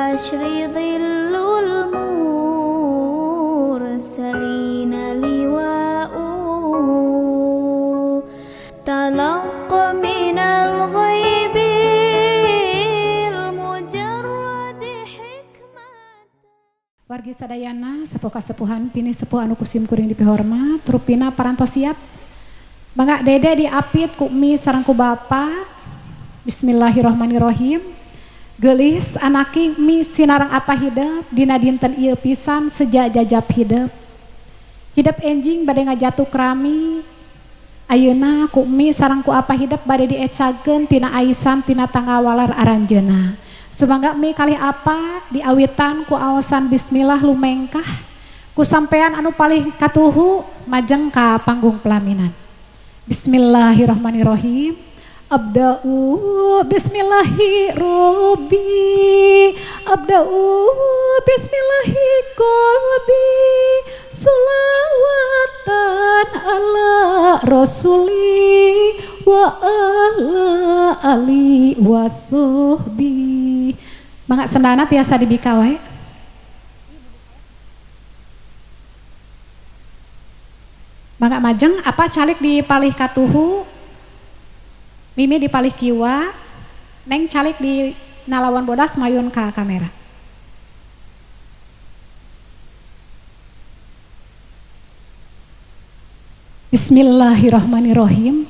الحشر ظل المرسلين لواء تلقى من الغيب المجرد حكمة. Wargi sadayana, sepuh kasepuhan, pini sepuh anu ku sim kuring dipihormat, rupina parantos siap. Mangga Dede diapit ku mi sareng ku bapa. Bismillahirrahmanirrahim. Geulis anaki mi sinareng apa hidep dina dinten ieu pisan sejak jajap hidep. Hidep enjing bade ngajatuk rami. Ayeuna ku mi sareng ku apa hidep bade diecakeun tina aisan tina tanggawaler aranjeuna. Sumangga mi kalih apa diawitan ku aosan bismillah lumengkah ku sampean anu palih katuhu majeng ka panggung pelaminan. Bismillahirrahmanirrahim. Abda'u bismillahi robbi, abda'u bismillahi qalbi, solawatan ala rasuli wa ala ali wa sohbi. Mangga sendana tiasa dibika wae. Mangga majeng apa calik di palih katuhu, Mimi di palih kiwa, Neng calik di nalawan bodas mayun ka kamera. Bismillahirrahmanirrahim.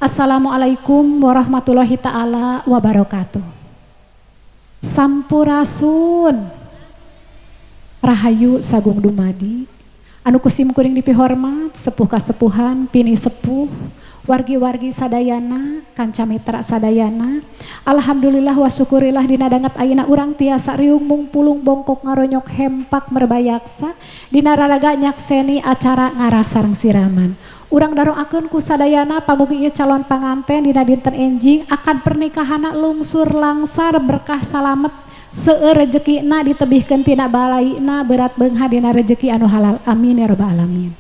Assalamualaikum warahmatullahi taala wabarakatuh. Sampurasun. Rahayu sagung dumadi. Anu ku sim kuring dipihormat, sepuh kasepuhan, pini sepuh, wargi-wargi sadayana, kanca mitra sadayana. Alhamdulillah wa syukurillah dina danget ayeuna urang tiasa riung mungpulung bongkok ngaronyok hempak merbayaksa dina raraga nyakseni acara ngaras sareng siraman. Urang daroakeun ku sadayana pamugi ieu calon panganten dina dinten enjing akan pernikahanna lungsur langsar berkah salamet seueur rejekina ditebihkeun tina balaina berat beungha dina rejeki anu halal, amin ya rabbal alamin.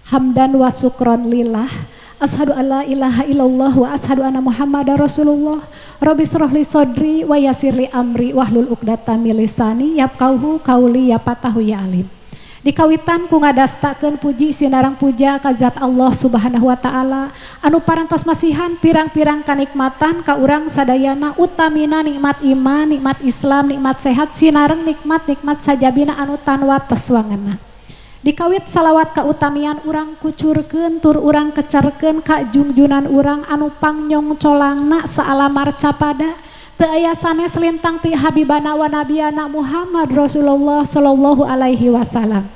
Hamdan wa syukron lillah, ashadu alla ilaha illallah wa ashadu anna muhammadar rasulullah. Rabbi shrah li sadri wa yassir li amri wahlul uqdatam min lisani yafqahu qauli ya fatahu ya alim. Dikawitan ku ngadastakeun puji sinarang puja ka zat Allah Subhanahu wa taala anu parantos masihan pirang-pirang kanikmatan ka urang sadayana, utamina nikmat iman, nikmat Islam, nikmat sehat sinareng nikmat-nikmat sajabina anu tanwa teswangeuna. Dikawit salawat kautamian urang kucurkeun tur urang kecerkeun ka jungjunan urang anu pangnyong colangna saalamar capada teu aya sanes lintang ti habibana wa nabiyana Muhammad Rasulullah sallallahu alaihi wasallam.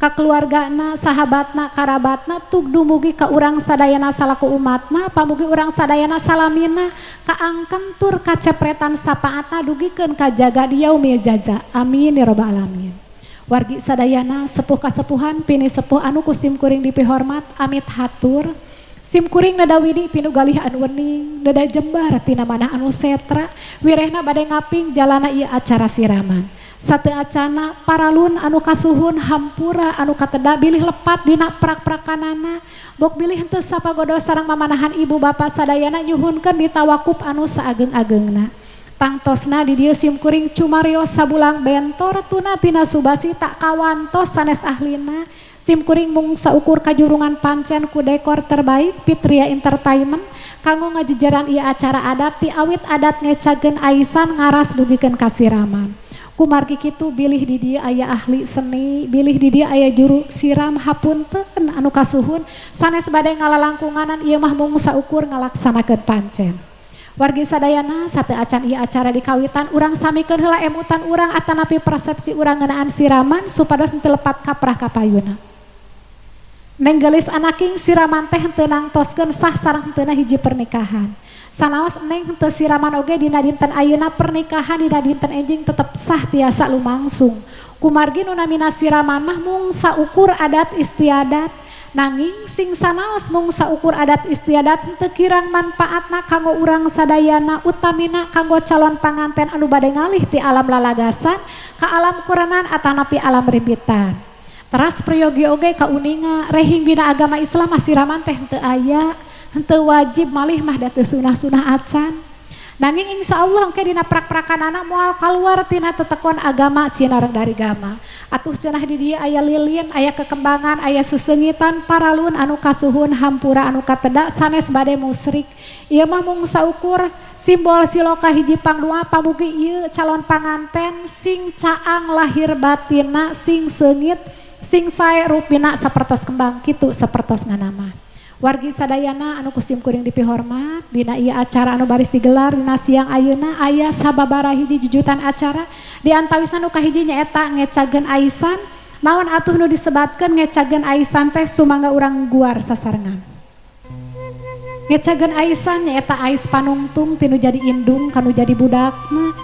Ka keluargana, sahabatna, karabatna tug dumugi ka urang sadayana salaku umatna, pamugi urang sadayana salamina kaangken tur kacepretan sapaatna dugikeun ka jaga yaumil jaza. Amin ya rabbal alamin. Wargi sadayana, sepuh kasepuhan, pini sepuh anu ku sim kuring dipihormat, amit hatur. Sim kuring nada widi tinu galih anu wening, nada jembar tina manah anu setra, wirehna bade ngaping jalana ieu acara siraman. Sate acana paralun anu kasuhun hampura anu kateda bilih lepat dina prak-prakanana, bok bilih henteu sapagodo sareng mamanahan ibu bapa sadayana nyuhunkeun ditawakup anu saageng-agengna. Tangtosna di dieu sim kuring cumarios sabulang bentor tuna tina subasi tak kawantos sanes ahlina. Sim kuring mung saukur kajurungan pancen ku dekor terbaik Pitria Entertainment kanggo ngajejaran ieu acara adat ti awit adat ngecageun aisan ngaras dugikeun kasiraman. Kumargi kitu bilih di dieu aya ahli seni, bilih di dieu aya juru siram hapunten anu kasuhun sanes bade ngalalangkunganan ieu mah mung saukur ngalaksanakeun pancen. Wargi sadayana sate acan ieu acara dikawitan urang samikeun heula emutan urang atanapi persepsi urang ngeunaan siraman supados henteu lepat kaprah kapayuna. Neng geulis anaking siraman teh henteu nangtoskeun sah sareng henteuna hiji pernikahan. Sanaos neng henteu siraman oge dina dinten ayeuna pernikahan dina dinten enjing tetep sah tiasa lumangsung. Kumargi nu namina siraman mah mung saukur adat istiadat. Nanging sing sanaos mung saukur adat istiadat henteu kirang manfaatna kanggo urang sadayana utamina kanggo calon panganten anu bade ngalih ti alam lalagasan ka alam kurenan atanapi alam rimbitan. Teras priyogi oge kauninga rehing dina agama Islam mah siraman teh henteu aya, henteu wajib malih mah da teu sunah-sunah acan. Nanging insya Allah engke dina prak-prakanana moal kaluar tina tetekon agama sinareng dari gama. Atuh cenah di dieu aya lilin, aya kekembangan, aya sesengitan paralun anu kasuhun hampura anu kateda sanes bade musrik. Ieu mah mung saukur simbol siloka hiji pangdua pamugi ieu calon panganten sing caang lahir batinna sing seungit sing sae rupina sapertos kembang kitu sapertos nganama. Wargi sadayana anu ku sim kuring dipihormat dina ieu acara anu baris digelar dina siang ayeuna aya sababaraha hiji jujutan acara di antawisna nu kahiji nyaeta ngecageun aisan. Naon atuh nu disebatkeun ngecageun aisan teh sumangga urang guar sasarengan. Ngecageun aisan nyaeta ais panungtung tinu jadi indung kanu jadi budakna,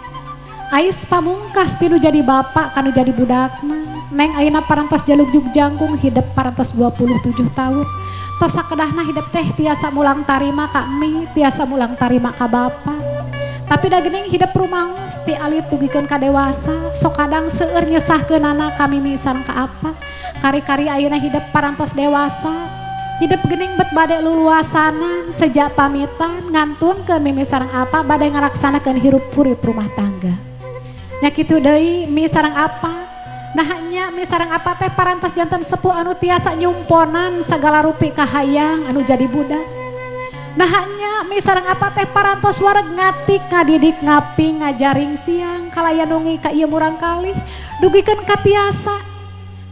ais pamungkas tinu jadi bapak kanu jadi budakna. Neng ayeuna parantos jalugjug jangkung hidep parantos 27 tahun. Tos sakedahna hidep teh tiasa mulang tarima ka emi, tiasa mulang tarima ka bapa. Tapi da geuning hidep rumaos ti alit dugikeun ka dewasa, sok kadang seueur nyesahkeunana ka mimi sareng ka apa. Kari-kari ayeuna hidep parantos dewasa, hidep geuning bet bade luluasanan sejak pamitan ngantunkeun mimi sareng apa bade ngalaksanakeun hirup hurip rumah tangga. Nya kitu deui mi sareng apa. Nah nya mi sareng apa teh parantos janten sepuh anu tiasa nyumponan sagala rupi kahayang anu jadi budak. Nah nya mi sareng apa teh parantos wareg ngatik ngadidik ngaping ngajaring siang kalayan nungi ka ieu murang kalih dugikeun ka tiasa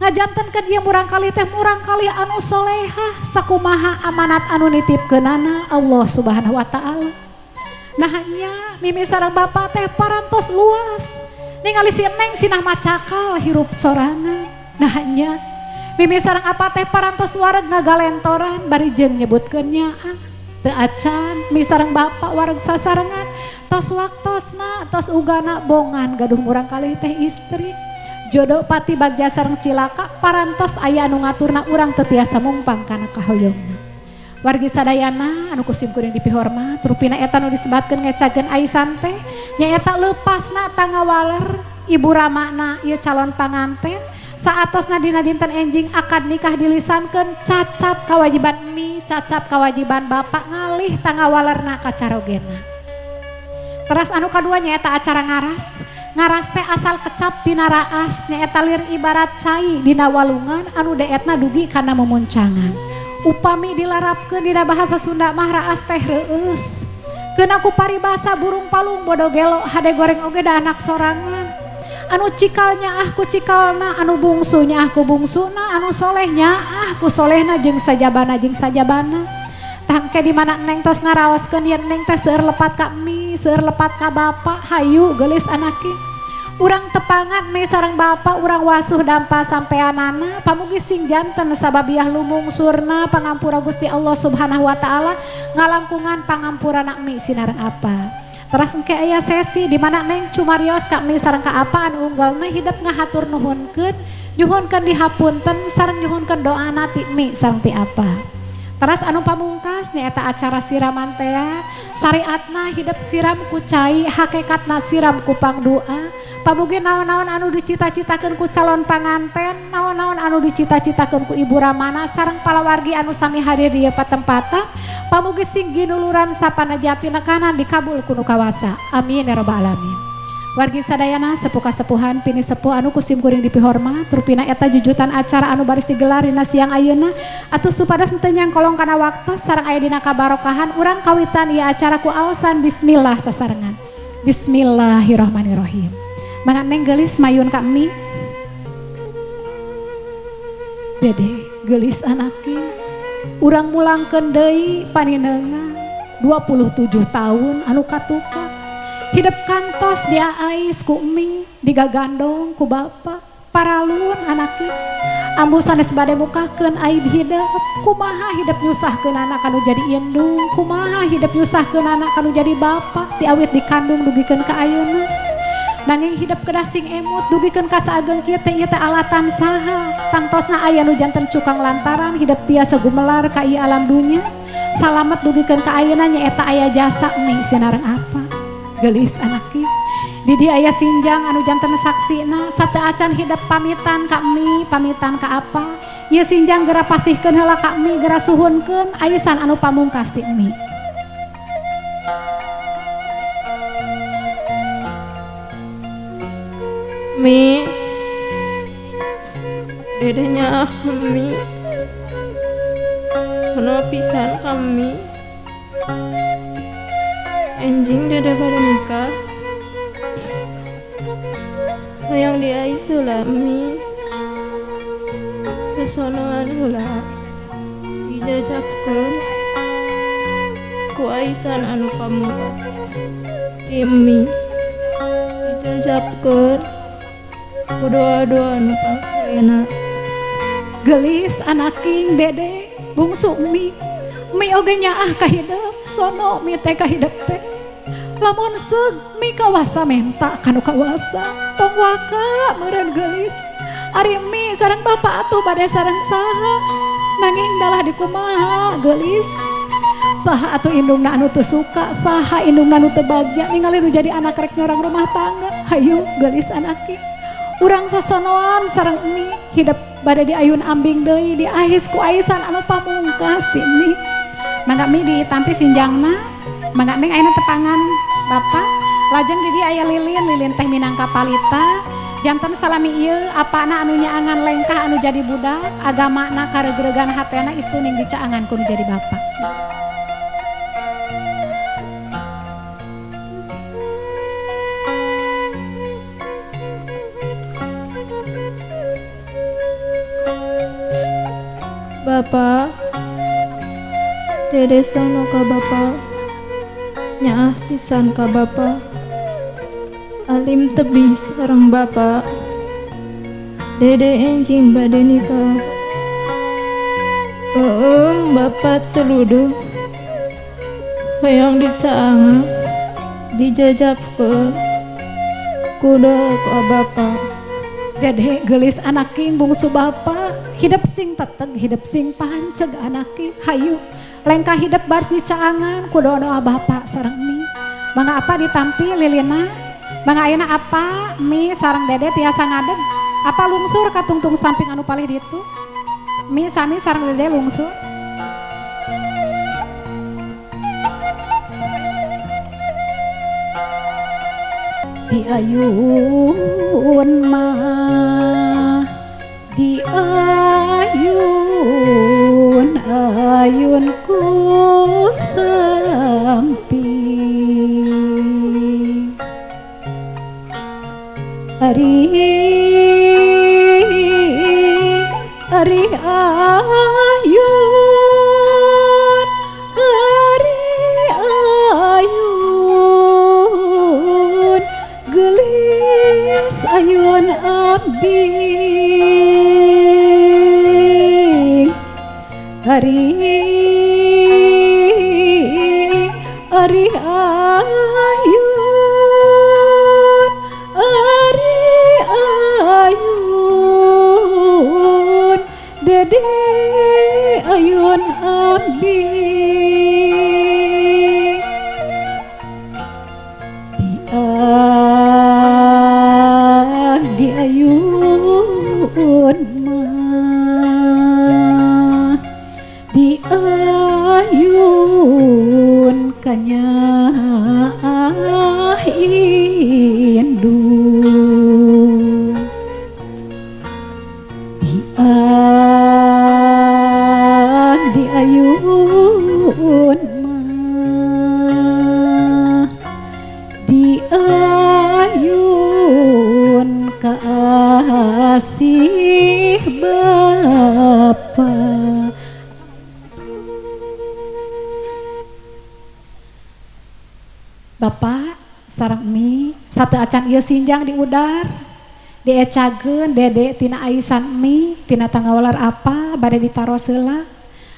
ngajantenkeun ieu murang kalih teh murang kalih anu solehah sakumaha amanat anu nitipkeunana Allah Subhanahu wa taala. Nah nya mimi sareng bapa teh parantos luas ningali si neng sinah macakal hirup sorangan. Nah nya mimi sareng apa teh parantos wareg ngagalentoran bari jeung nyebutkeun nyaah teu acan mi sareng bapa wareg sasarengan tos waktosna tos ugana bongan gaduh murang kalih teh istri. Jodoh pati bagja sareng cilaka parantos aya anu ngaturna urang teu tiasa mungpang kana kahoyongna. Wargi sadayana anu ku sim kuring dipihormat rupina eta nu disebatkeun ngecageun aisan teh nyaeta leupasna tangawaler ibu ramana ieu calon panganten saatosna dina dinten enjing akad nikah dilisankeun cacap kawajiban mi cacap kawajiban bapak ngalih tangawalerna ka carogena. Teras anu kadua nyaeta acara ngaras. Ngaras teh asal kecap tina raas nyaeta lir ibarat cai dina walungan anu deetna dugi kana memuncangan. Upami dilarapkeun dina bahasa Sunda mah raas teh reueus. Keun ku paribasa burung palung bodo gelo hade goreng oge da anak sorangan. Anu cikalnya ah ku cikalna, anu bungsunya ah ku bungsuna, anu solehnya ah ku solehna jeung sajabana jeung sajabana. Tangke di mana neng tos ngaraoskeun yen neng teh seueur lepat ka mi, seueur lepat ka bapa, hayu geulis anaki. Urang tepangan mi sareng bapa, urang wasuh dampa sampeanana, pamugi sing janten sababiah lumungsurna pangampura Gusti Allah Subhanahu wa taala ngalangkungan pangampurana mi sinareng apa. Teras engke aya sesi di mana neng cumarios ka mi sareng ka apa anu unggalna hidep ngahatur nuhunkeun, nyuhunkeun dihapunten sareng nyuhunkeun doana ti mi sareng ti apa. Teras anu pamungkas nyaeta acara siraman tea, syariatna hidep siram ku cai, hakikatna siram ku pangdoa. Pamugi naon-naon anu dicita-citakeun ku calon panganten, naon-naon anu dicita-citakeun ku ibu ramana sareng palawargi anu sami hadir di ieu patempatan, pamugi sing ginuluran sapana jati nekanan dikabul ku nu kawasa. Amin ya rabbal alamin. Wargi sadayana sepuh kasepuhan pini sepuh anu ku sim kuring dipihormat rupina eta jujutan acara anu baris digelar dina siang ayeuna atuh supados henteu nyangkolong kana waktos sareng aya dina kabarokahan urang kawitan ieu acara ku aosan bismillah sasarengan. Bismillahirrahmanirrahim. Mangga neng geulis mayun ka emi. Dede geulis anaki. Urang mulangkeun deui paninengan 27 tahun anu katukang. Hidep kantos diaais ku emi, digagandong ku bapa, paralun anaki. Ambu sanes bade mukahkeun aib hidep, kumaha hidep nyusahkeun anak anu jadi indung, kumaha hidep nyusahkeun anak anu jadi bapa, ti awit dikandung dugikeun ka ayeuna. Nanging hidep kedah sing emut dugikeun ka saageng kieu teh ieu teh alatan saha. Tangtosna aya nu janten cukang lantaran hidep tiasa gumelar ka ieu alam dunya. Salamet dugikeun ka ayeuna nyaeta aya jasa emi sinareng apa. Gelis anaki. Di dieu aya sinjang anu janten saksina sateu acan hidep pamitan ka emi, pamitan ka apa. Ieu sinjang geura pasihkeun heula ka emi, geura suhunkeun aisan anu pamungkas ti emi. Mi, dedenya kami, sono pisan kami. Enjing dede pada nikah, hayang diais heula Mi, sosonoan heula, dijajabkeun ku aisan anu pamungkas. Imi dijajabkeun ku doa-doa anu pangsaena. Gelis anaking dede bungsu Mi, Mi oge nyaah ka hidep, sono Mi teh ka hidep teh. Lamun seug Mi kawasa menta kanu kawasa, tong waka meureun geulis. Ari Mi sareng bapa atuh bade sareng saha, nanging dalah dikumaha geulis. Saha atuh indungna anu teu suka, saha indungna anu teu bagja ningali nu jadi anak rek nyorang rumah tangga. Hayu geulis anaki, urang sasonoan sareng Mi, hidep bade diayun ambing deui, diais ku aisan anu pamungkas ti Mi. Mangga Mi ditampi sinjangna, mangga Neng ayeuna tepangan Bapak. Lajeng di dieu aya lilin, lilin teh minangka palita. Janten salami ieu apana anu nyaangan lengkah anu jadi budak, agamana kareugregan hatena istuning dicaangan ku nu jadi bapak. Bapak, dede sono ka bapak, nyaah pisan ka bapak, alim tebih sareng bapak, dede enjing bade nikah. Eueung bapak teluduh, hayang dicaangan, dijajabkeun ku doa ka bapak. Dede geulis anaking bungsu bapak, hidep sing teteg, hidep sing panceg anaking. Hayu lengkah hidep baris dicaangan ku doa-doa bapak sareng Mi. Mangga apa ditampi lilina, mangga ayeuna apa Mi sareng dede tiasa ngadeg, apa lungsur ka tungtung samping anu palih ditu. Mi sami sareng dede lungsur. Di ayun mah, di ayun ayun ku samping. Ari ari ayun, ari ayun, geulis ayun abing. Ari ari ayun, ari ayun, dede ayun abing. Di ayun mah, di ayun kanyaah indung. Di ayun mah, di ayun kasih bapa. Bapak sareng Mi satu acan ieu sinjang diudar, diecageun dede tina aisan Mi tina tangawalar apa bade ditaros heula.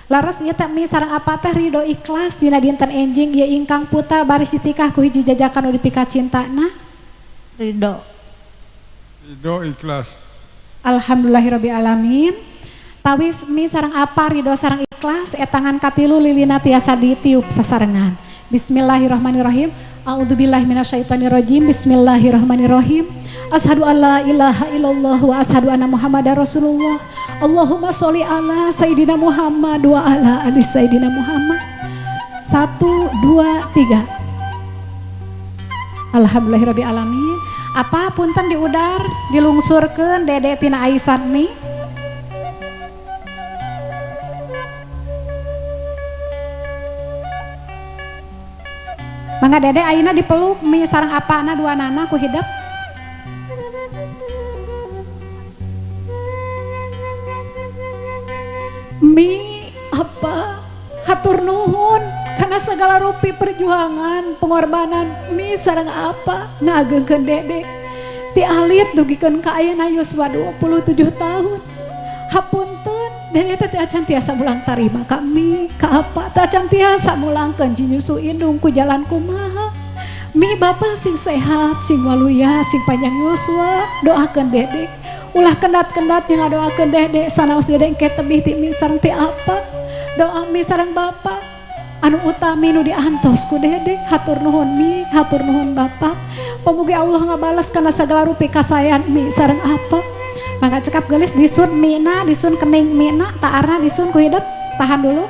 Laras ieu teh Mi sareng apa teh ridho ikhlas dina dinten enjing ieu ingkang putra baris ditikah ku hiji jajakan nu dipikacintana. Ridho. Ridho ikhlas. Alhamdulillahirabbil alamin. Tawis Mi sareng apa ridho sareng ikhlas etangan katilu lilina tiasa ditiup sasarengan. Bismillahirrahmanirrahim. A'udzubillahi minasyaitonirrajim. Bismillahirrahmanirrahim. Ashadu alla ilaha illallah wa ashadu anna Muhammadar Rasulullah. Allahumma sholli ala Sayyidina Muhammad wa ala ali Sayyidina Muhammad. 1, 2, 3. Alhamdulillahirabbil alamin. Apa punten diudar dilungsurkeun Dede tina aisan mi. Mangga Dede ayeuna dipeluk mi sareng apana duanana ku hidep. Mi apa hatur nuhun karena segala rupi perjuangan pengorbanan mi sareng apa ngageungkeun Dede ti alit dugikeun ka ayeuna yuswa 27 tahun. Hapunten Dede teh teu acan tiasa mulang tarima ka mi ka apa teu acan tiasa mulangkeun jinyusu indung ku jalan kumaha. Mi bapa sing sehat sing waluya sing panjang yuswa doakeun Dede ulah kendat-kendat yang ngadoakeun Dede sanaos Dede engke tebih ti mi sareng ti apa doa mi sareng bapa anu utami nu diantos ku Dede. Hatur nuhun mi hatur nuhun bapa pamugi Allah ngabales kana sagala rupi kasayan mi sareng apa. Mangga cekap gelis disun mina disun kening mina taarna disun ku hidep tahan dulu.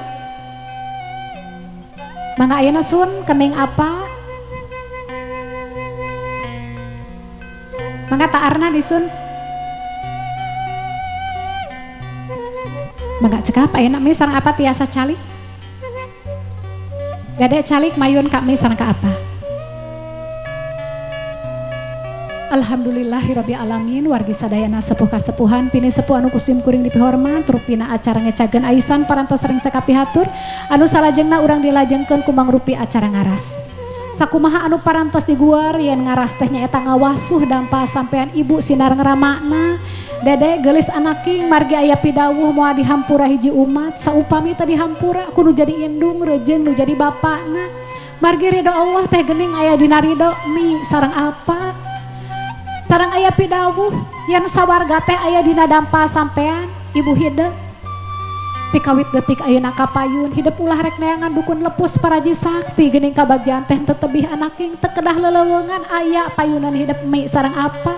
Mangga ayeuna sun kening apa. Mangga taarna disun. Mangga cekap ayeuna mi sareng apa tiasa calik. Dede calik mayun ka mi sareng ka apa. Alhamdulillahirabbil alamin wargi sadayana sepuh kasepuhan pini sepuh anu kusim kuring dipihormat rupina acara ngecageun aisan parantos sering sakapihatur anu salajengna urang dilajengkeun ku mangrupi acara ngaras. Sakumaha anu parantos diguar yen ngaras teh nyaeta ngawasuh dampa sampean ibu sinar ngeramakna. Dede geulis anaking margi aya pidawuh moal dihampura hiji umat saupami teu dihampura ku nu jadi indung rejeung nu jadi bapana. Margi ridho Allah teh geuning aya dina ridho mi sareng apa. Sareng aya pidawuh yen sawarga teh aya dina dampa sampean ibu hidep. Tikawit detik ayeuna kapayun hidep ulah rek neangan dukun lepus paraji sakti geuning kabagjaan teh teu tebih anaking teu kedah leleuweungan aya payunan hidep mi sareng apa.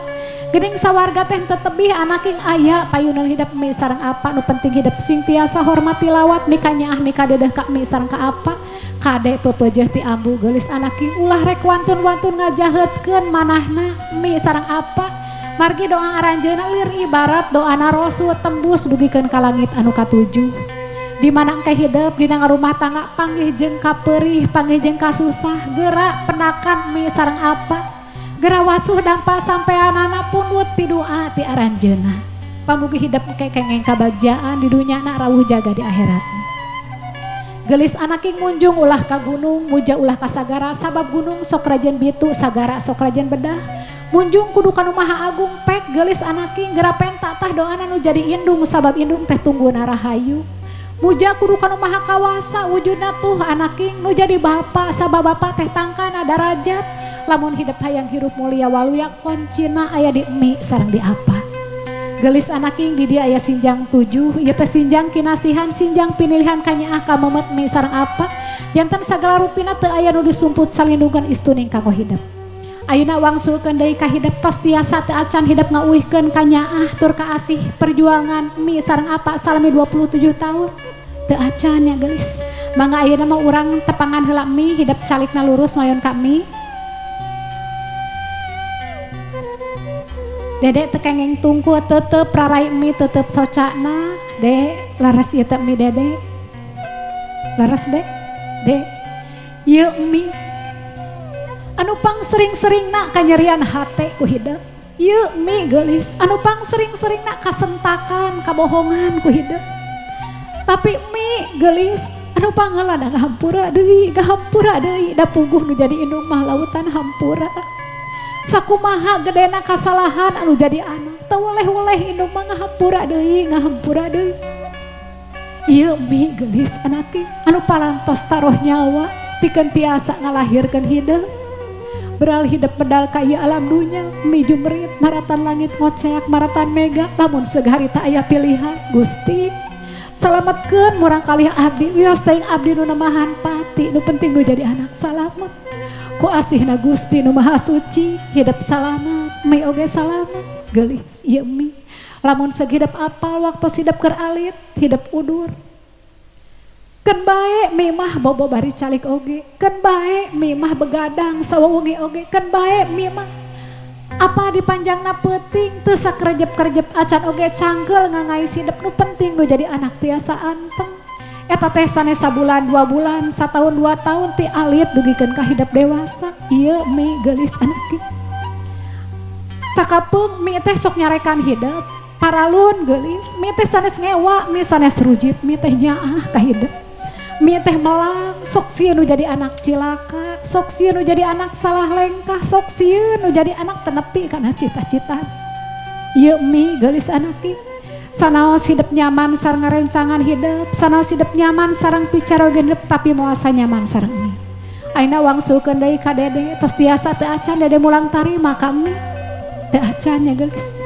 Geuning sawarga teh teu tebih anaking aya payunan hidep mi sareng apa nu penting hidep sing tiasa hormati lawat mikanyaah mikadeudeeh ka mi sareng ka apa. Kade pepeujeuh ti ambu geulis anaking ulah rek wantun-wantun ngajaheutkeun manahna mi sareng apa. Margi doa aranjeunna lir ibarat doana rasul tembus dugikeun ka langit anu katujuh. Di mana engke hidep dina ngarumah tangga panggih jeung kapeurih panggih jeung kasusah geura pendakan mi sareng apa. Geura wasuh dampa sampeanana pundut pidoa ti aranjeunna. Pamugi hidep engke kengeng kabagjaan di dunyana rawuh jaga di akhirat. Gelis anaking munjung ulah ka gunung muja ulah ka sagara sabab gunung sok rajen bitu sagara sok rajen bedah. Munjung kudu kanu maha agung pek gelis anaking geura penta tah doana nu jadi indung sabab indung teh tungguna rahayu. Muja kudu kanu maha kawasa wujudna tuh anaking nu jadi bapa sabab bapa teh tangkana darajat. Lamun hidep hayang hirup mulia waluya koncina aya di mi sareng di apa. Gelis anaking di dia aya sinjang 7 ieu teh sinjang kinasihan sinjang pinilihan kanyaah ka memet mi sareng apa. Janten sagala rupina teu aya nu disumput salindungan istuning kanggo hidep. Ayeuna wangsulkeun deui ka hidep tos tiasa teu acan hidep ngauihkeun kanyaah tur kaasih perjuangan mi sareng apa salami 27 tahun teu acan ya gelis. Mangga ayeuna mah urang tepangan heula mi hidep calikna lurus mayon ka mi. Dede tekengeng tungku tetep rarai mi tetep socana de laras ieu teh mi Dede laras de de ieu mi anu pang sering-seringna kanyerian hate ku hidep ieu mi geulis anu pang sering-seringna kasentakan kabohongan ku hidep tapi mi geulis anu pangheula da ngahampura deui gahampura deui da puguh nu jadi indung mah lautan hampura. Sakumaha gedena kasalahan anu jadi anak teu weleh-weleh indung mah ngahampura deui ngahampura deui. Ieu mi geulis anaki anu palantos taruh nyawa pikeun tiasa ngalahirkeun hidep. Beral hidep medal ka ieu alam dunya mi jumerit maratan langit ngoceak maratan mega lamun seugharita aya pilihan Gusti salametkeun murang kalih abdi wios teuing abdi nu nemahan pati nu penting nu jadi anak salamet. Ku asihna Gusti nu Maha Suci hidep salamet mi oge salamet geulis ieu mi lamun seug hidep apal waktu hidep keur alit hidep udur. Keun bae mi mah bobo bari calik oge, keun bae mi mah begadang sawengi oge, keun bae mi mah apa dipanjangna peuting teu sakerjep-kerjep acan oge cangkeul ngangais hidep nu penting nu jadi anak tiasa anteng. Eta teh sanes sabulan 2 bulan, satahun 2 tahun ti alit dugikeun ka hidep dewasa. Ieu mi geulis anak ki. Sakapeung mi teh sok nyarekan hidep, paralun geulis, mi teh sanes ngewa, mi sanes rujit, mi teh nyaah ka hidep. Mi teh melang, sok sieun nu jadi anak cilaka, sok sieun nu jadi anak salah lengkah, sok sieun nu jadi anak tenepi kana cita-cita. Ieu mi geulis anak ki. Sanaos hidup nyaman sareng rencangan hidup, sanaos hidup nyaman sareng picarogeun hidup, tapi moal nyaman sareng mi. Ayeuna wangsulkeun deui ka dede, tos tiasa teu acan dede mulang tarima ka mi. Teu acan nya geulis.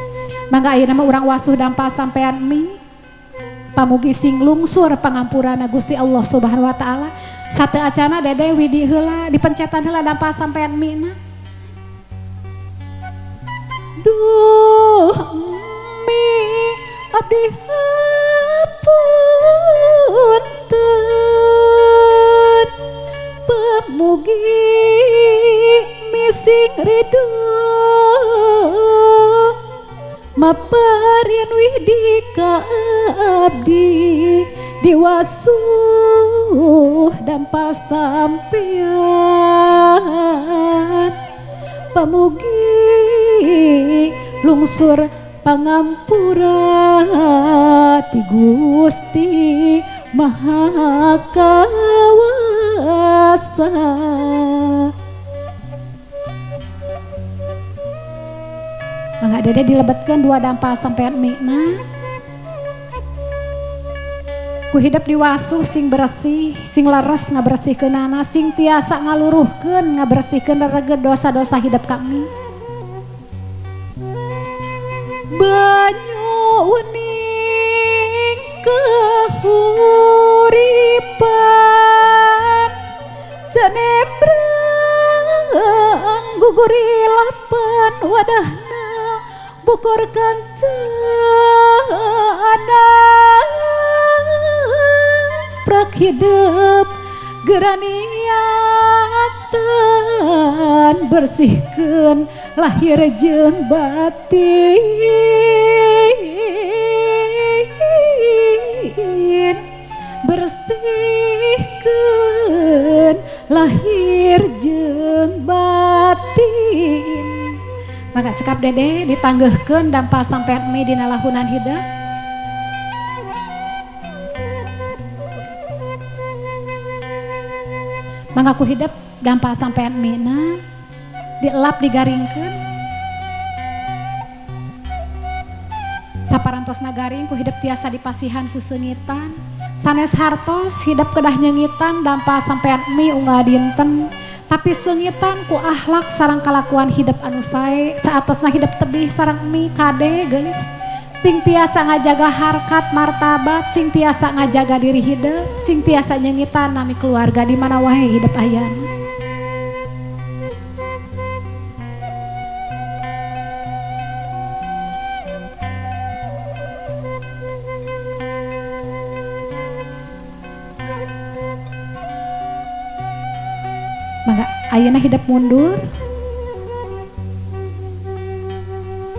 Mangga ayeuna mah urang wasuh dampal sampean mi. Pamugi sing lungsur pangampurana Gusti Allah Subhanahu wa taala. Sate acana dede widi heula dipencetan heula dampal sampean mina. Duh mi abdi hapunten pamugi mi sing ridho maparin widi ka abdi diwasuh dampal sampean pamugi lungsur pangampura ti Gusti Maha Kawasa. Mangga dede dilebetkeun dua dampal sampean mikna. Ku hidep diwasuh sing bersih, sing leres ngabersihkeunana, sing tiasa ngaluruhkeun ngabersihkeun rereged dosa-dosa hidup kami. Banyu uning kahuripan janebrang guguri lapan wadahna bokor kancana prak hidup geraniatan bersihkeun lahir jeung batin bersihkeun lahir jeung batin. Maka cekap dede ditanggeuhkeun dampal sampean mi dina lahunan hidup. Mangga ku hidup dampal sampean mina dielap digaringkeun. Saparantosna garing ku hidup tiasa dipasihan sesengitan. Sanes hartos hidup kedah nyengitan dampal sampean mi unggal dinten. Tapi sengitan ku akhlak sareng kalakuan hidup anu sae, saatosna hidup tebih sareng mi kade geulis. Sing tiasa ngajaga harkat martabat, sing tiasa ngajaga diri hidup, sing tiasa nyengitan nami keluarga di mana wae hidup ayana. Mangga ayeuna hidup mundur.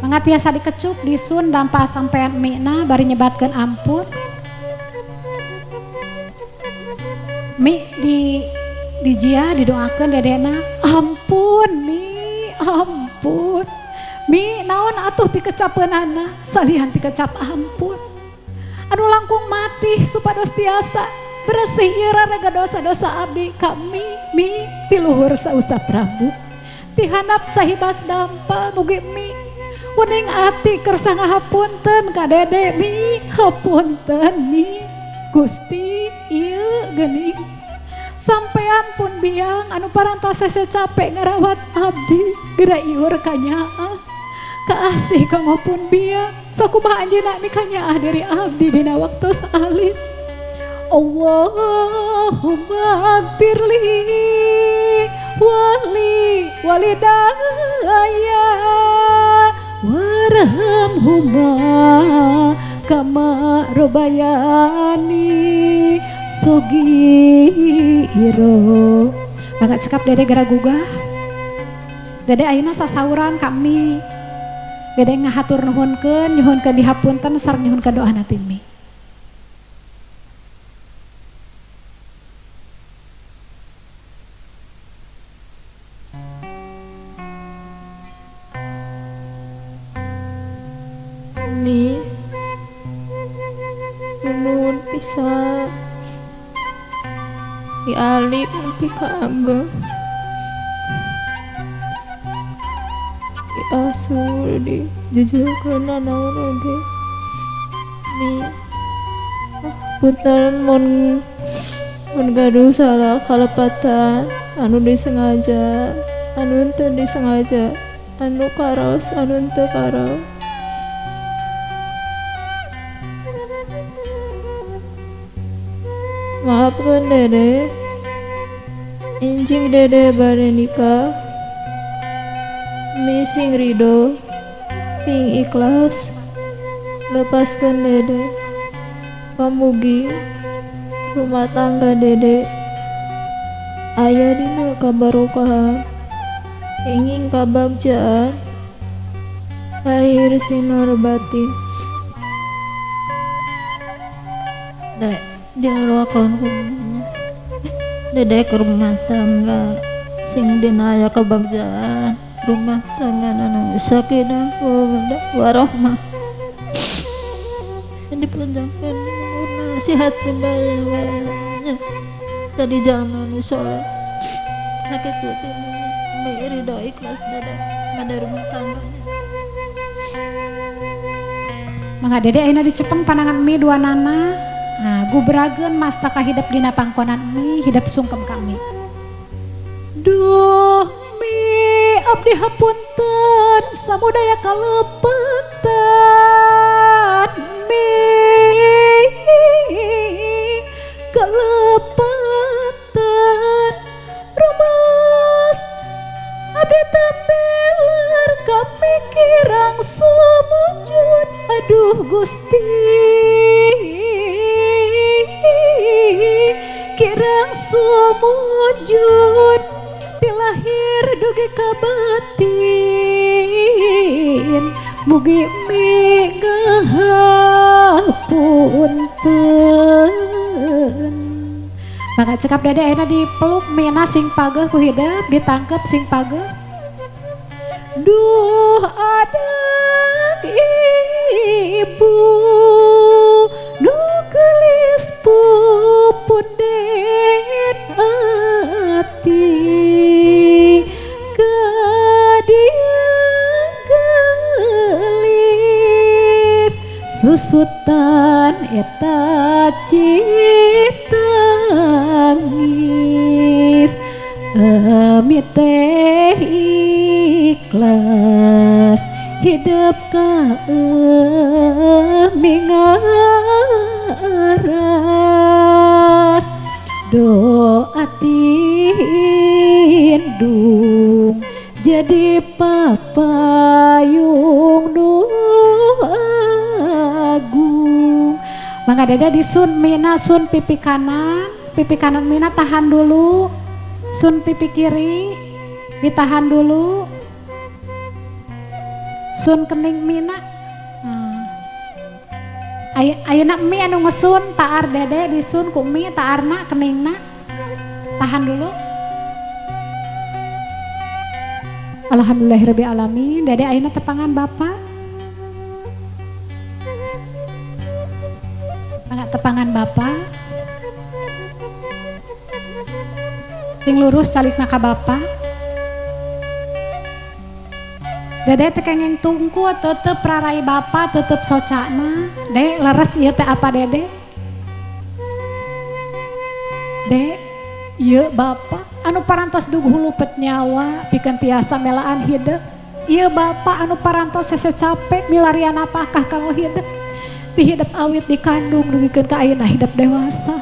Mangga tiasa dikecup disun dampal sampean mikna bari nyebatkeun ampun. Mi di jia didoakeun dedena, ampun mi, ampun. Mi naon atuh pikecapeunana salian pikecap ampun. Anu langkung mati supados tiasa bersih ieu raraga dosa-dosa abdi kami mi ti luhur sausap rambut ti handap sahibas dampal mugi mi wening ati kersa ngahapunten ka dede mi hapunten mi Gusti ieu geuning sampean pun biang anu parantos hese capek ngarawat abdi geura iur ka nyaah kaasih kanggo pun biang sakumaha anjeunna mi kanyaah diri abdi dina waktos alit. Allahumma gfirli wali walidaya warhamhuma kama robayani sogiro. Mangga cekap Dede gara gugah. Dede ayeuna sasauran kami. Dede ngahatur nuhunkeun, nyuhunkeun dihapunten sareng nyuhunkeun doana ti Mi. Mi, nuhun pisan. Dialih nepi ka ageng. Diasur dijejelkeun naon oge. Mi, punten mun gaduh salah kalepatan anu disengaja, anu teu disengaja, anu karaos, anu teu karaos. Maafkan Dede, injing Dede bade nikah. Mi sing ridho, sing ikhlas, lepaskan Dede. Pamugi rumah tangga Dede aya dina kabarokahan, ingin kabagjaan, lahir sinar batin. Dek, dialuakeun kumanya. Dede ke rumah tangga sing dina aya kebagjaan, rumah tangga anu sakinah warahmah. Dipanjangkeun umurna, sehat kembali jadi jalma nu soleh. Sakitu teh mi ridho ikhlas Dede pada rumah tangga. Mangga Dede ayeuna dicepeng panangan mi dua nana. Nah, gubrageun mastaka hidep dina pangkonan mi, hidep sungkem kami. Duh mi abdi hapunten samudaya kalepatan mi kalepatan rumas abdi tambelar kami kirang sumujud aduh Gusti kirang sumujud tilahir dugi ka batin mugi mi ngahapunten. Maka cekap Dede ayeuna dipeluk mina sing pageuh ku hidep ditangkep sing pageuh. Duh anak ibu nu geulis pupunden ati ka dieu geulis susutan eta citangis emi teh ikhlas hidup ka emi ngaras doa tindung jadi papayung nu agung. Mangga Dede disun mina sun pipi kanan mina tahan dulu, sun pipi kiri ditahan dulu, sun kening mina. Ayeuna mi anu ngesun taar Dede disun ku mi taarna keningna tahan dulu. Alhamdulillahirabbil alamin. Dede ayeuna tepangan Bapak. Mangga tepangan Bapak. Sing lurus calikna ka Bapak. Dede teh kengeng tungku tetep rarai Bapak tetep socana. Dek leres ieu teh apa Dede? Dek ieu Bapak anu parantos duh hulupet nyawa pikeun tiasa melaan hidep. Ieu Bapak anu parantos hese capek milarian apakah kanggo hidep. Di hidep awit dikandung dugikeun ka ayeuna hidep dewasa.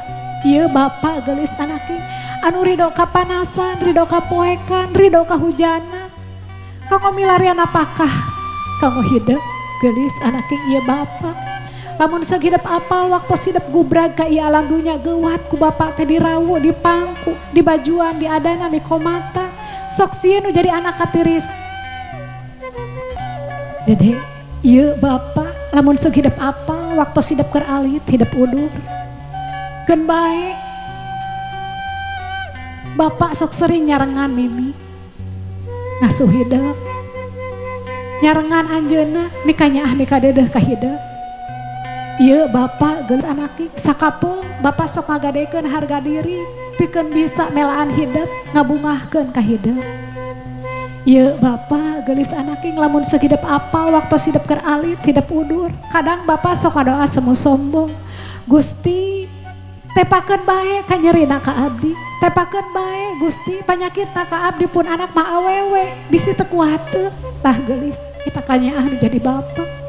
Ieu Bapak geulis anaki anu ridho kapanasan, ridho kapoekan, ridho kahujanan. Kanggo milarian apakah kanggo hidep geulis anaki ieu Bapak. Lamun seug hidep apal waktu hidep gubrag ka ieu alam dunya geuwat ku bapak teh dirawu, dipangku, dibajuan, diadanan, dikomata. Sok sieun nu jadi anak katiris. Dede, ieu bapak lamun seug hidep apal waktu hidep keur alit, hidep udur. Keun bae. Bapak sok sering nyarengan mimi. Ngasuh hidep. Nyarengan anjeunna mikanyaah mikadeudeeh ka hidep. Ieu bapak geus anaki sakapeung bapak sok ngagadekeun harga diri pikeun bisa melaan hidep ngabungahkeun ka hidep. Ieu bapak geulis anaki lamun seug hidep apal waktu hidep keur alit hidep udur. Kadang bapak sok ngadoa semu sombong. Gusti tepakeun bae ka nyerina ka abdi. Tepakeun bae Gusti panyakitna ka abdi pun anak mah awewe bisi teu kuateun. Tah geulis kita kanyaah nu jadi bapak.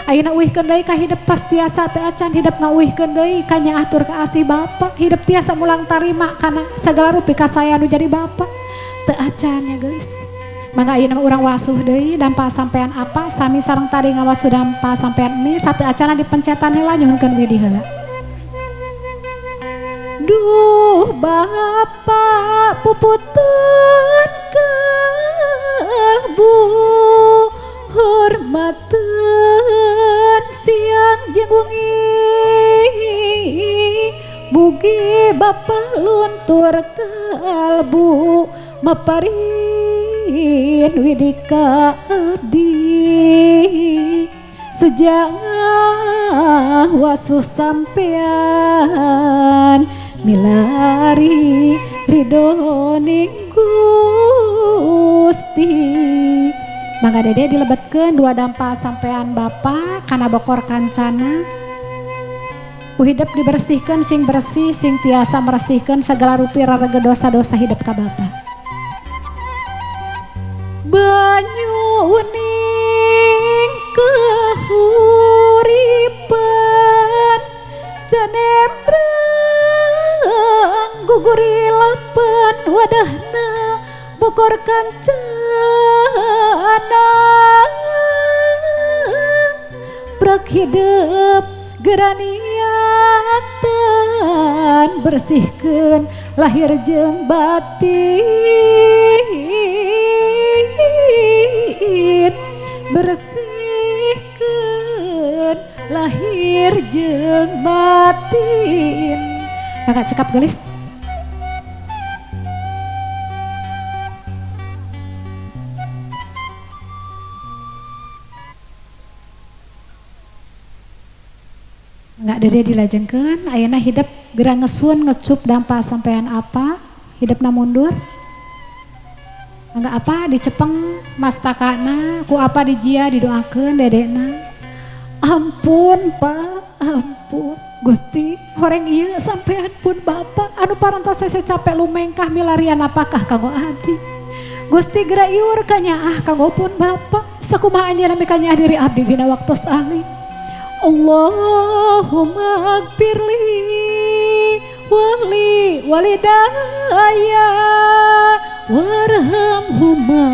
Ayeuna uihkeun deui ka hidep tos tiasa teu acan hidep ngauihkeun deui ka nyaah tur ka asih bapak. Hidep tiasa mulang tarima kana sagala rupi kasaya nu jadi bapak. Teu acan ya geulis. Mangga ayeuna urang wasuh deui dampa sampean apa sami sareng tadi ngawasuh dampa sampean mi satu acana dipencetan heula nyuhunkeun widi heula. Duh bapak puputan kalbu hormaten siang jeung wengi bugi bapak luntur kalbu maparin widika abdi sejak wasuh sampean milari ridhoning Gusti. Mangga dede dilebetkeun dua dampa sampean bapak kana bokor kancana. Ku hidep dibersihkeun sing bersih sing tiasa meresihkeun segala rupi rarege dosa-dosa hidep ka bapak. Banyu wening kahuripan janembrang guguri lapan wadahna bokor kancana prak hidep geraniatan bersihkeun lahir jeung batin bersihkeun lahir jeung batin. Maka cekap gelis. Enggak dede dilajengkeun ayeuna hidep geura ngesun ngecup dampa sampean apa hidepna mundur. Enggak apa dicepeng mastakana ku apa dijia didoakeun dedena. Ampun Pak, ampun Gusti, horeng ieu sampean pun bapak anu parantos hese capek lumengkah milarian apakah kanggo abdi. Gusti geura iur kanyaah kanggo pun bapak sakumaha anjeunna mikanyaah diri abdi dina waktos alit. Allahumma gfirli wali walidaya warhamhuma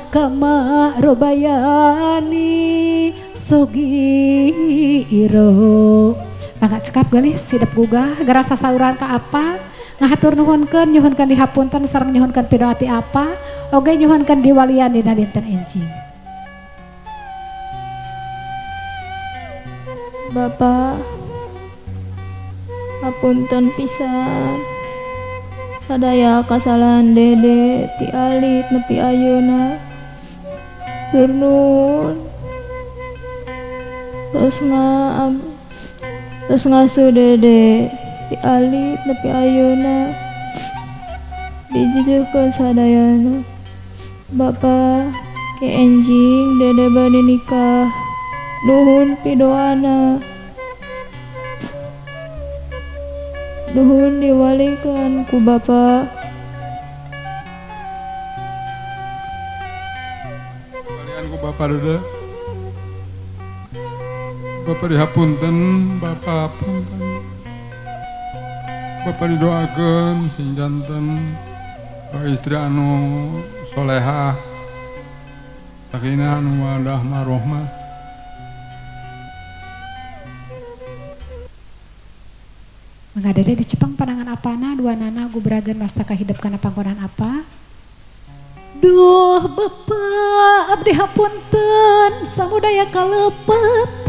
kama robayani sogiro. Mangga cekap gelis sidep gugah gara sasauran ka apa ngahatur nuhunkeun nyuhunkeun dihapunten sareng nyuhunkeun pidoa ti apa oge nyuhunkeun diwalian dina dinten enjing. Bapak hapunten pisan sadaya kasalahan dede ti alit nepi ayeuna. Tur nuhun terus ngasuh dede ti alit nepi ayeuna dijujuhkeun sadayana. Bapak ke enjing dede bade nikah nuhun pidoana nuhun diwalikeun ku Bapak. Walian ku Bapak dede. Bapak dihapunten, Bapak punten. Bapak didoakeun sing janten istri anu solehah, sakinah anu mawaddah warahmah. Mangga Dede di Jepang panangan apana dua nana gubragan masa kahidep kana panggonan apa. Duh Bapak abdi hapunten samudaya kalepatan.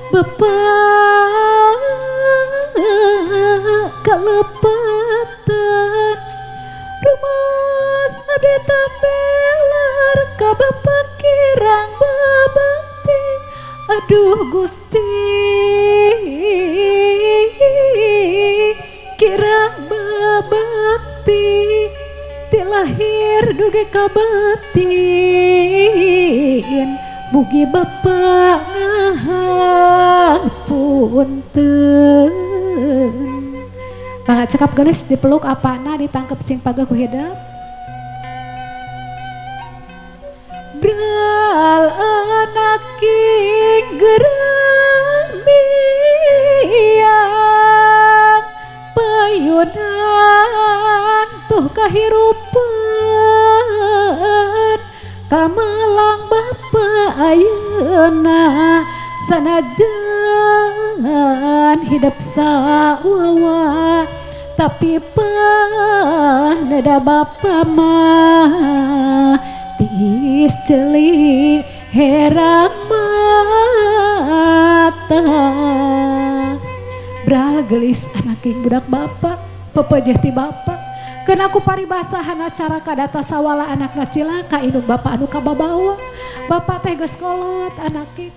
Bapak kalepatan. Rumas abdi tambelar ka Bapak kirang babakti. Aduh Gusti kirang babakti. Ti lahir dugi ka batin mugi Bapak ngahapunten. Mangga cekap gelis dipeluk apana ditangkep sing pageh ku hidep. Bral anak king gerang miang payunan tuh kahirupan kamelang Bapa ayeuna sanajan hidup sawawa tapi paneda Bapa mah tiis ceuli herang mata. Bral gelis anak king budak Bapa pepejeh ti Bapa. Keun ku paribasahana cara kadata sawala anakna cilaka indung Bapa anu kababawa. Bapa teh geus kolot anak king.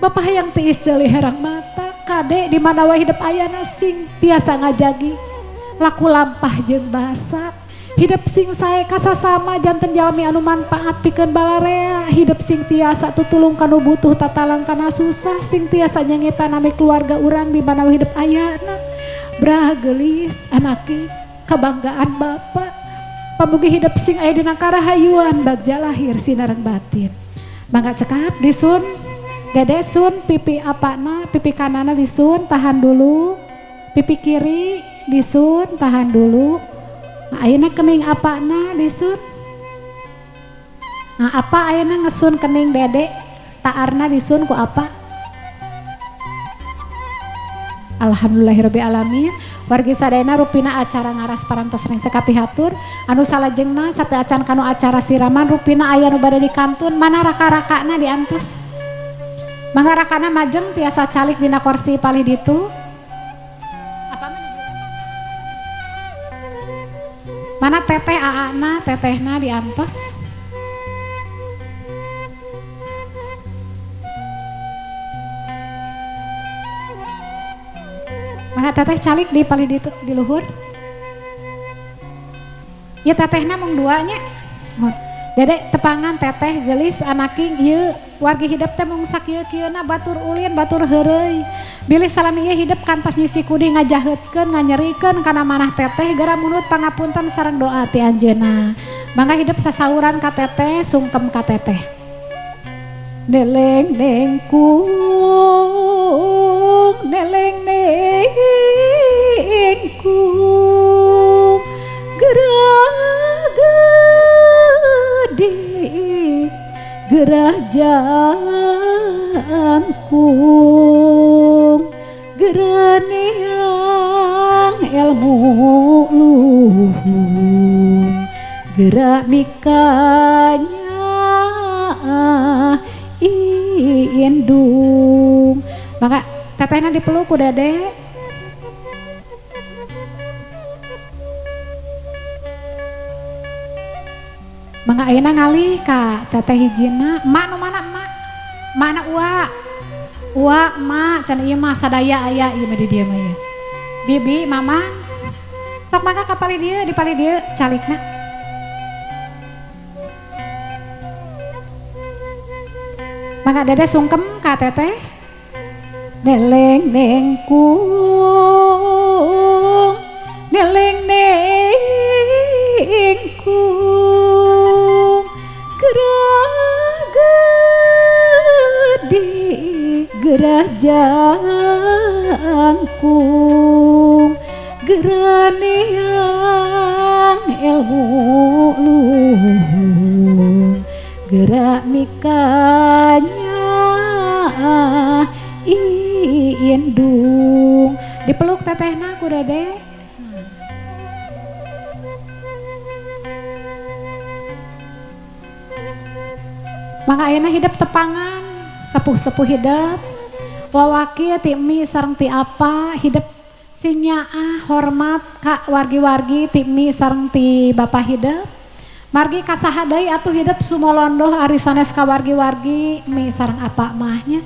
Bapa hayang tiis ceuli herang mata. Kade di mana wae hidep ayana sing tiasa ngajagi laku lampah jeung basa. Hidep sing sae kasasama janten jalmi anu manfaat pikeun balarea. Hidep sing tiasa tutulung kanu butuh tatalang kana susah sing tiasa nyengitan nami keluarga urang di mana wae hidep ayana. Brah gelis anaki kebanggaan Bapak. Pamugi hidep sing aya dina karahayuan bagja lahir sinareng batin. Mangga cekap disun. Dede sun pipi apana, pipi kanana disun tahan dulu. Pipi kiri disun tahan dulu. Nah, ayeuna kening apana disun. Nah, apa ayeuna ngesun kening Dede? Taarna disun ku apa? Alhamdulillahirabbil alamin. Wargi sadayana rupina acara ngaras parantos rengse kapihatur anu salajengna sateu acan kanu acara siraman rupina aya nu bade dikantun mana raka-rakana diantos. Mangga rakana majeng tiasa calik dina kursi palih ditu. Apa mana teteh aana tetehna diantos. Mangga teteh calik di palih ditu di luhur. Ya tetehna mung dua nya. Dedek tepangan teteh gelis anaking ieu wargi hidep teh mung sakieu-kieuna batur ulin batur heureuy. Bilih salami ieu hidep kantos nyisi kudi ngajaheutkeun nganyerikeun kana manah teteh geura munut pangapunten sareng doa ti anjeunna. Mangga hidep sasauran ka teteh sungkem ka teteh. Neleng nengkung neleng nengkung gerah gede gerah jangkung gerah neang ilmu luhur gerak mikanya indung. Maka tetehna dipeluk ku Dede. Mangga ayeuna ngalih ka teteh hijina, emak nu mana emak? Mana ua? Ua emak can ieu mah sadaya aya ieu mah di dieu mah ieu. Bibi, mama. Sok mangga ka palih dieu, di palih dieu calikna. Mangga Dede sungkem ka teteh. Neleng nengkung neleng nengkung gerah gede gerah jangkung gerah neang ilmu luhur gerak mikanya indung. Dipeluk tetehna ku Dede. Mangga ayeuna hidep tepangan, sepuh-sepuh hidep. Wawaki ti mi sareng ti apa hidep sinyaah hormat ka wargi-wargi ti mi sareng ti bapa hidep. Margi kasaha deui atuh hidep sumolondoh ari sanes ka wargi-wargi mi sareng apa mahnya.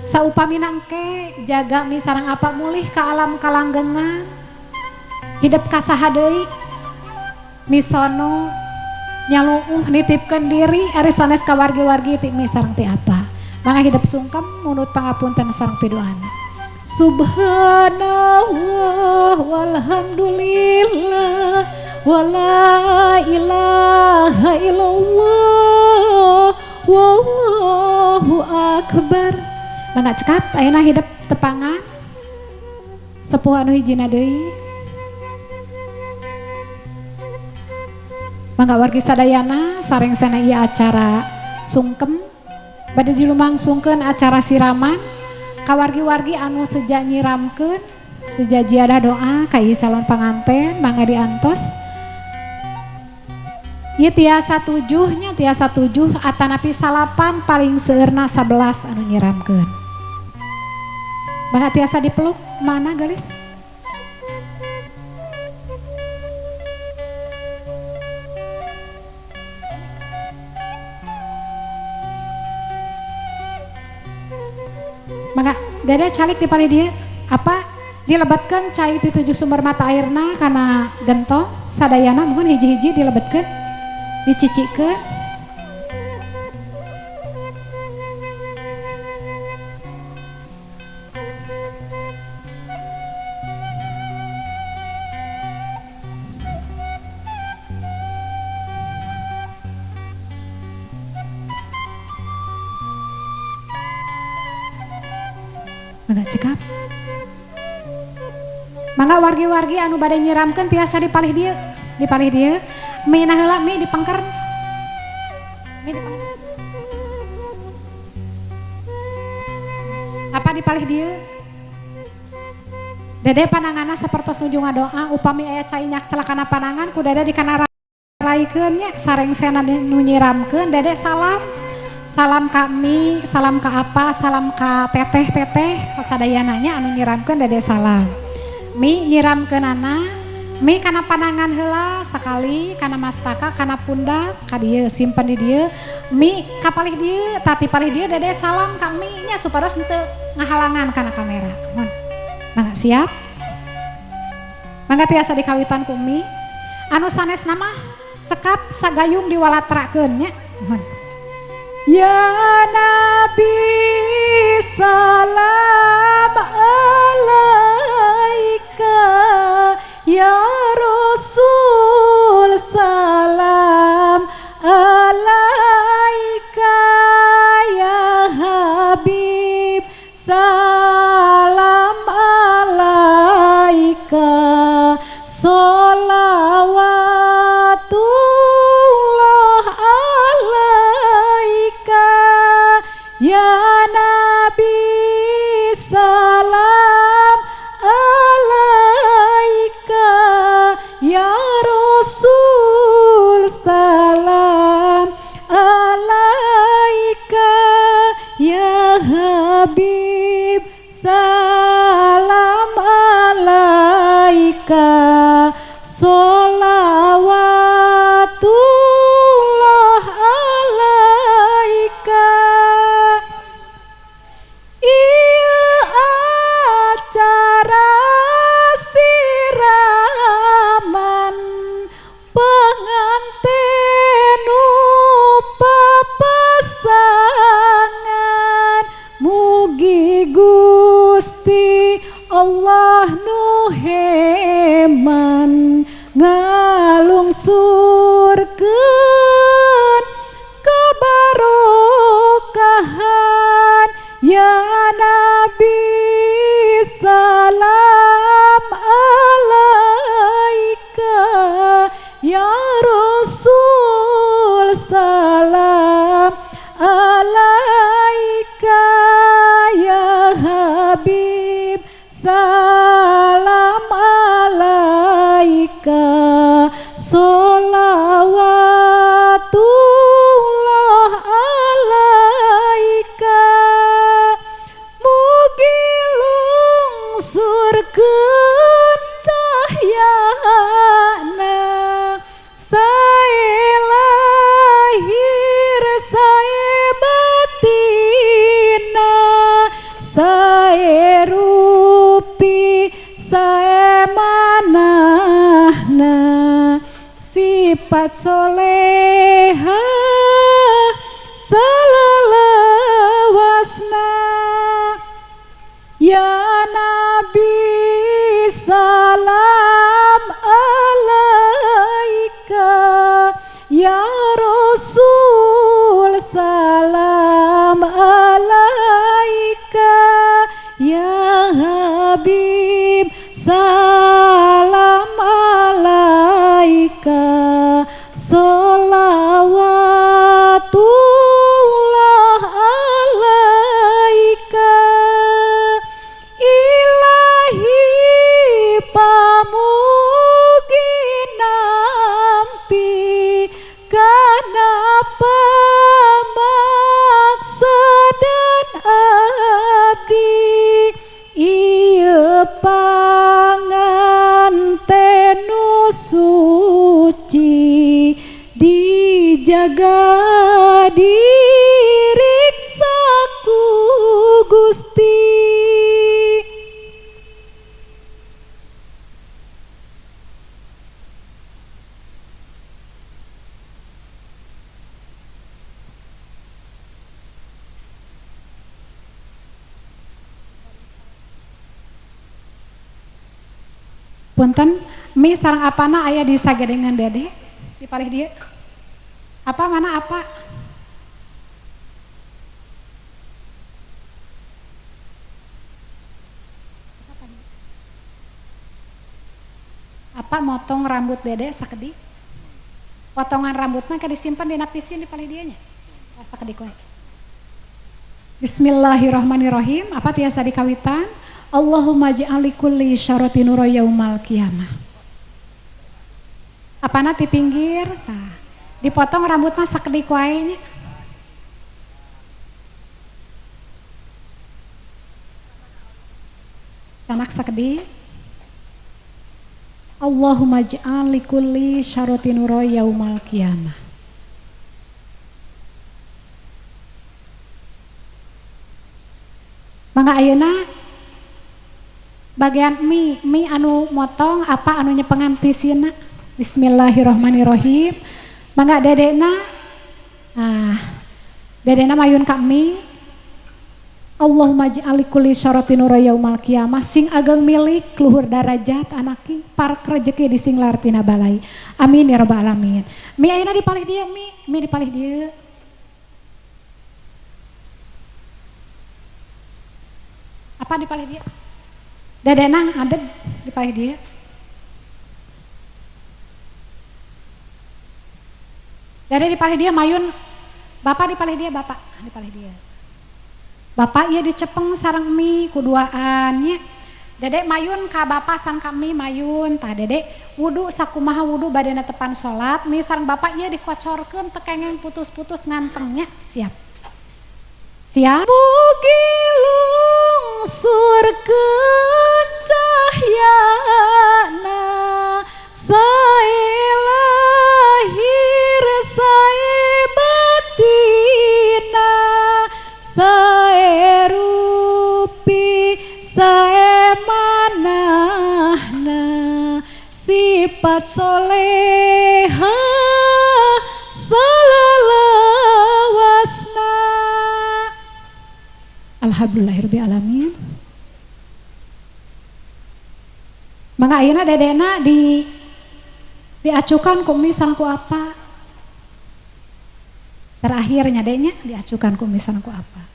Saupamina engke jaga mi sareng apa mulih ka alam kalanggengan. Hidep kasaha deui misono nyaluuh nitipkeun diri ari sanes ka wargi-wargi ti mi sareng ti apa. Mangga hidep sungkem munut pangapunten sareng piduana. Subhanallah walhamdulillah wala ilaha illallah wallahu akbar. Mangga cekap ayeuna hidep tepangan sepuh anu hijina deui. Mangga wargi sadayana sareng sana ieu acara sungkem bade dilumangsungkeun acara siraman ka wargi-wargi anu seja nyiramkeun seja jiadah doa ka ieu calon panganten mangga diantos. Ieu tiasa 7 nya, tiasa 7 atanapi 9 paling seueurna 11 anu nyiramkeun. Mangga tiasa dipeluk mana gelis? Maka Dede calik di palih dia apa dilebetkeun cai ti 7 sumber mata airna kana gentong sadayana mungkin hiji-hiji dilebetkeun dicicikeun. Mangga cekap. Mangga wargi-wargi anu bade nyiramkeun tiasa dipalih dieu, dipalih dieu. Mi na heula mi dipengker. Mi dipengker. Apa dipalih dieu? Dede pananganna sapertos nuju ngadoa upami aya cai nyakclak kana panangan ku Dede dikanaraikeun nya sarengsena nu nyiramkeun Dede salam. Salam ka mi, salam ka apa, salam ka teteh-teteh sadayana anu nyiramkeun Dede salam. Mi nyiramkeunana, mi kana panangan heula sakali, kana mastaka, kana pundak, ka dieu simpen di dieu. Mi ka palih dieu, tati palih dieu Dede salam ka mi nya supados henteu ngahalangan kana kamera. Mohon. Mangga siap? Mangga tiasa dikawitan ku mi. Anu sanesna mah cekap sagayung diwalatrakeun nya. Mohon. Ya Nabi salam alaika, ya Rasul salam alaika, ya Habib salam alaika, sholawatullah alaika, ya Nabi salam alaika, ya Rasul salam alaika, ya Habib salam alaika, sholawatullah alaika. Ieu acara siraman pengantin papasangan, mugi Gusti Allah nu heman ngalungsurkeun kebarokahan, ya Nabi salam alaika, ya Rasul salam alaika, ya Habib sifat soleha salalawasna. Ya Nabi salam alaika, ya Rasul salam alaika, ya Habib salam alaika, sholawatullah alaika. Ilahi pamugi nampi kana pamaksa dan abdi, ieu panganten nu suci dijaga diriksa ku Gusti. Punten, mi sareng apana aya di sagedengan dede di palih dieu. Apa mana apa? Apa motong rambut dede sakedik? Potongan rambutna ke disimpan dina pisin di palih dieu nya. Sakedik we. Bismillahirrahmanirrahim. Apa tiasa dikawitan? Allahumma ja'al likulli syaratin nura yaumal qiyamah. Apana ti pinggir? Tah. Dipotong rambut mah sakedik wae nya. Canak sakedik. Allahumma ja'al likulli syaratin nura yaumal qiyamah. Mangga ayeuna bagian mie anu motong apa anu nyepengan pisina. Bismillahirrahmanirrahim. Mangga dedena, nah dedena mayun ka mie. Allahumma ja'al likulli syaratin nura yaumal qiyamah, sing ageng milik luhur darajat anaki parek rejeki disinglar tina balai. Amin ya rabbal alamin. Mie ayeuna dipalih dieu, mie dipalih dieu. Apa dipalih dieu? Dedenang adeg di palih dia. Dede di palih dia mayun, bapak di palih dia, bapak di palih dia. Bapak ieu dicepeng sareng mie kuduaan nya. Dede mayun ka bapak sareng ka mie mayun, tah dede wudu sakumaha wudu badena tepan salat, mie sareng bapak ieu dikocorkeun teu kengeng putus-putus ngantengnya, siap. Siap. Mugi lungsurkeun cahyana, sae lahir sae batina, sae rupi sae manahna, sifat soleha salalawasna. Alhamdulillahirabbil alamin. Mangga ayeuna dedena diacukan ku mie sareng ku apa? Terakhirnya dedenya diacukan ku mie sareng ku apa?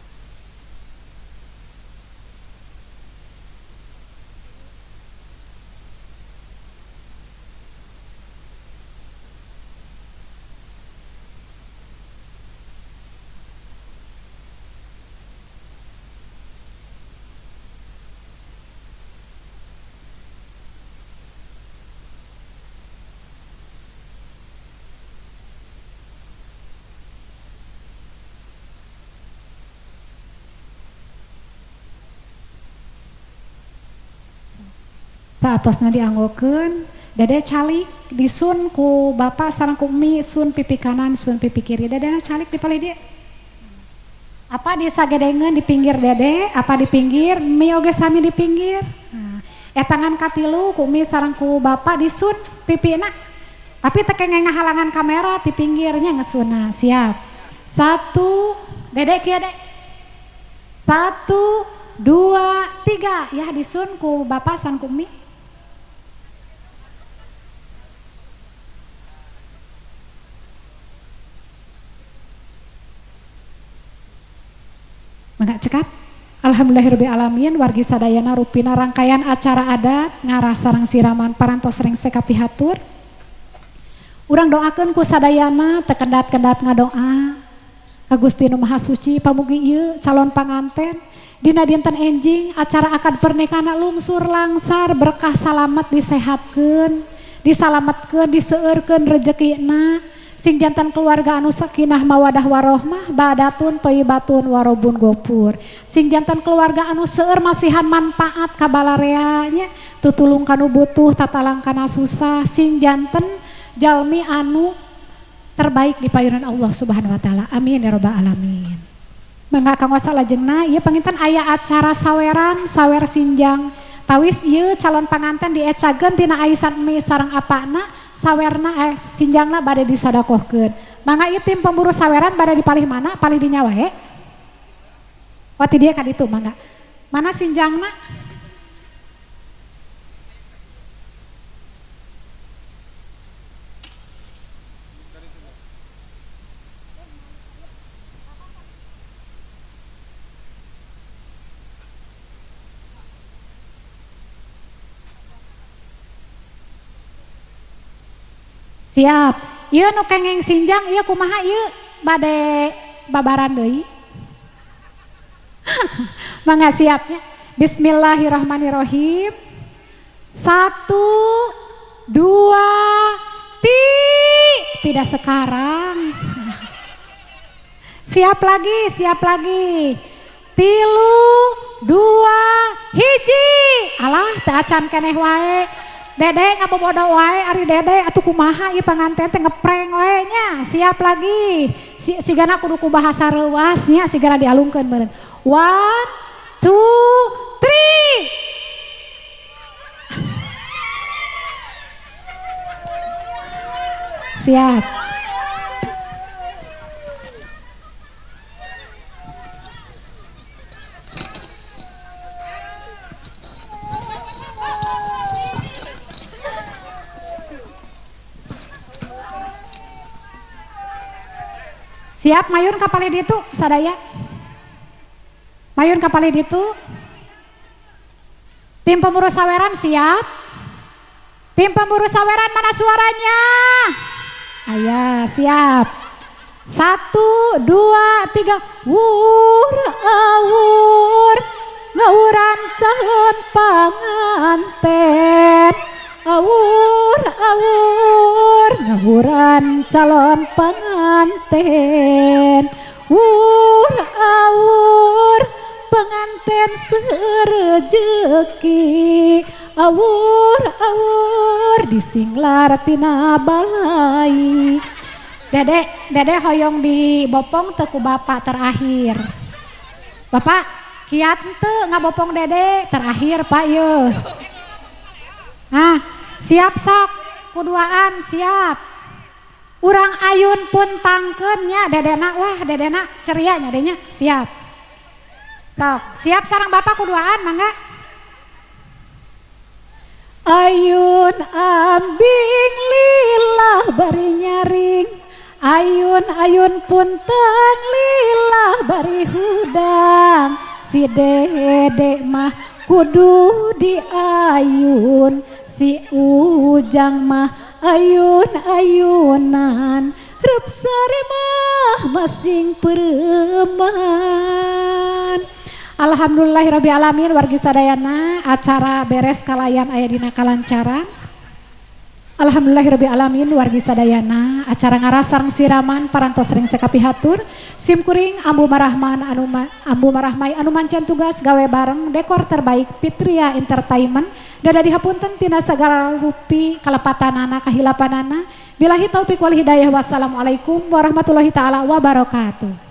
Saatosna dianggokeun, dede calik disun ku bapak sareng ku mi, sun pipi kanan, sun pipi kiri. Dedena calik di palih dieu. Apa disagedengeun di pinggir dede, apa di pinggir, mi oge sami di pinggir. Nah, tangan katilu ku mi sareng ku bapak disun pipina. Tapi teu kenging ngahalangan kamera di pinggirnya ngesuna. Siap. Satu, Dedek kieu, Dek. Satu, dua, tiga. Ya disun ku bapak san ku mi. Mangga cekap. Alhamdulillahirabbil alamin, wargi sadayana rupina rangkaian acara adat ngarah sareng siraman parantos rengse kapihatur. Urang doakeun ku sadayana teu kedap-kedap ngadoa ka Gusti Nu Maha Suci, pamugi ieu calon panganten dina dinten enjing acara akad pernikahan lungsur langsar, berkah, salamet, disehatkeun, disalametkeun, diseueurkeun rejekina, sing janten keluarga anu sakinah mawadah warohmah, baldatun thayyibatun warobun gofur, sing janten keluarga anu seueur masihan manfaat ka balarea nya, tutulung kanu butuh, tatalang kana susah, sing janten jalmi anu terbaik di payunan Allah Subhanahu wa taala. Amin ya rabbal alamin. Mangga kanggo salajengna ieu panginten aya acara saweran, sawer sinjang. Tawis ieu calon panganten diecageun tina aisan mie sareng apana, sawerna sinjangna bade disodakohkeun. Mangga ieu tim pemburu saweran bade dipalih mana? Palih dinya wae. Oh, ti dieu ka ditu mangga. Mana sinjangna? Siap. Ieu nu kengeng sinjang ieu kumaha ieu bade babaran deui? Mangga siapnya. Bismillahirrahmanirrahim. 1, 2, 3. Tidak sekarang. Siap lagi, siap lagi. 3, 2, 1. Alah, teu acan keneh wae. Dede ngabobodo wae ari Dede atuh kumaha ieu panganten teh ngeprank wae nya. Siap lagi. Sigana kudu ku bahasa reuas nya, sigana dialungkeun meureun. 1, 2, 3. Siap. Siap mayun kapalih ditu sadaya. Mayun kapalih ditu. Tim pemburu saweran siap. Tim pemburu saweran mana suaranya? Ayah siap. 1, 2, 3. Wur awur ngawuran calon panganten. Awur awur ngawuran calon penganten. Wur awur penganten serejeki. Awur awur disinglar tina balai. Dede, Dede hoyong dibopong teu ku bapak terakhir. Bapak kiat teu ngabopong Dede terakhir Pak ye. Ah, siap sok kuduaan siap. Urang ayun pun tangkeun nya dedena, wah dedena ceria nya dedenya siap. Sok, siap sareng bapak kuduaan mangga. Ayun ambing lillah bari nyaring, ayun ayun punten lillah bari hudang, si Dede mah kudu diayun, si Ujang mah ayun-ayunan, rep sare mah masing pereman. Alhamdulillahirabbil alamin wargi sadayana acara beres kalayan aya dina kalancaran. Alhamdulillahirabbil alamin wargi sadayana acara ngarasareng siraman parantos ring sekapihatur. Sim kuring Ambu Marahman anu Ambu Marahmai anu mancen tugas gawe bareng dekor terbaik Fitria Entertainment. Dada dihapunten tina sagala rupi kalepatanana kahilapanana. Billahi taufik wal hidayah. Wassalamualaikum warahmatullahi taala wabarakatuh.